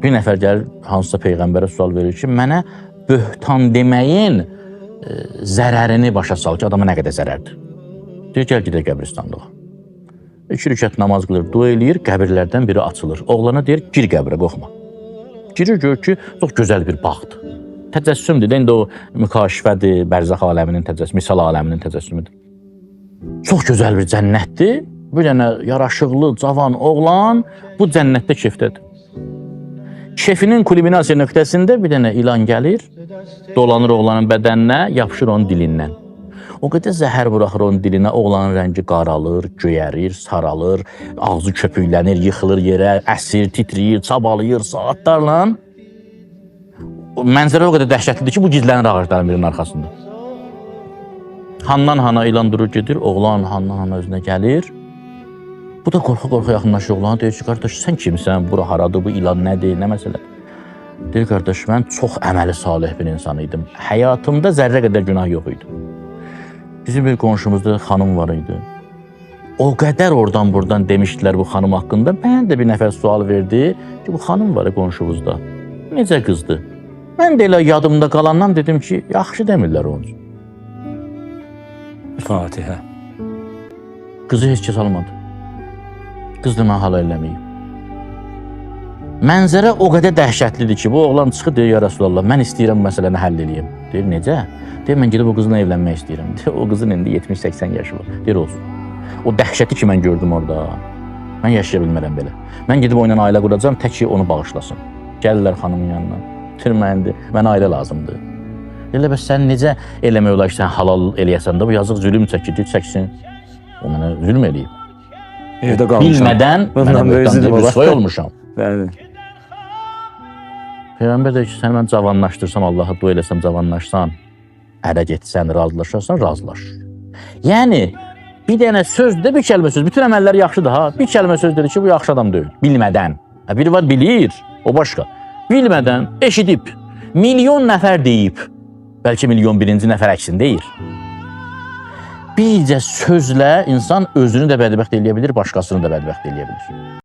Bir nəfər gəlir hansısa peyğəmbərə sual verir ki, mənə böhtan deməyin zərərini başa sal ki, adama nə qədər zərərdir. Deyir, gəl gedək qəbristanlığa. İki rükət namaz qılır, dua eləyir, qəbirlərdən biri açılır. Oğlana deyir, gir qəbrə, qorxma. Girir, görür ki, çox gözəl bir bağdır. Təcəssümdür, də, indi o mükaşifədir, bərzəx aləminin təcəssümü, misal aləminin təcəssümüdür. Çox gözəl bir cənnətdir. Bir dənə yaraşıqlı, cavan oğlan bu cənnətdə kefdədir. Kefinin kulminasiya nöqtəsində bir dənə ilan gəlir, dolanır oğlanın bədəninə, yapışır onun dilindən. O qədər zəhər buraxır onun dilinə, oğlanın rəngi qaralır, göyərir, saralır, ağzı köpüklənir, yıxılır yerə, əsir, titrəyir, çabalayır saatlarla. O mənzərə o qədər dəhşətlidir ki, bu gizlənir ağacların birinin arxasında. Handan hana ilan durur gedir, oğlan handan hana özünə gəlir. Bu da qorxa-qorxa yaxınlaşır oğlana, deyir ki, qardaş sən kimsən, bura haradır, bu ilan nədir, nə məsələdir? Deyir, qardaş, mən çox əməli salih bir insan idim. Həyatımda zərrə qədər günah yox idi. Bizim bir qonşumuzda xanım var idi. O qədər oradan buradan demişdilər bu xanım haqqında. Mən də bir nəfər sual verdi ki, bu xanım var qonşumuzda. Necə qızdır? Mən də elə yadımda qalandan dedim ki, yaxşı demirlər onun üçün. Fatihə. Qızı heç kəs almadı. Qız da mən halal eləməyib. Mənzərə o qədər dəhşətlidir ki, bu oğlan çıxır deyir, ya Rəsulallah, mən istəyirəm bu məsələni həll eləyim. Deyir, necə? Deyir, mən gedib o qızla evlənmək istəyirəm. Deyir, o qızın indi 70-80 yaşı var. Deyir, olsun. O dəhşəti ki, mən gördüm orada, mən yaşaya bilmərəm belə. Mən gedib onunla ailə quracam, tək ki, onu bağışlasın. Gəlirlər xanımın yanına. Deyir, mən indi, mənə ailə lazımdır. Deyirlər, bəs sən necə eləmək olar ki, sən halal eləyəsən də, bu yazıq zülüm çəkir, deyir, çəksin. O mənə zülm eləyib. Evdə qalmışam. Bilmədən Bundan mənə böyük böhtan zülm deyib, olar. rüsvay olmuşam. Bəli. Peyğəmbər deyir ki, sən mən cavanlaşdırsam, Allaha dua eləsəm cavanlaşsan, ərə getsən, razılaşarsan, razılaş. Yəni bir dənə söz də bir kəlmə söz, bütün əməllər yaxşıdır ha. Bir kəlmə söz dedi ki, bu yaxşı adam deyil, bilmədən. Ha, biri var bilir, o başqa. Bilmədən eşidib, milyon nəfər deyib, bəlkə milyon birinci nəfər əksin deyir. Bircə sözlə insan özünü də bədbəxt eləyə bilir, başqasını da bədbəxt eləyə bilir.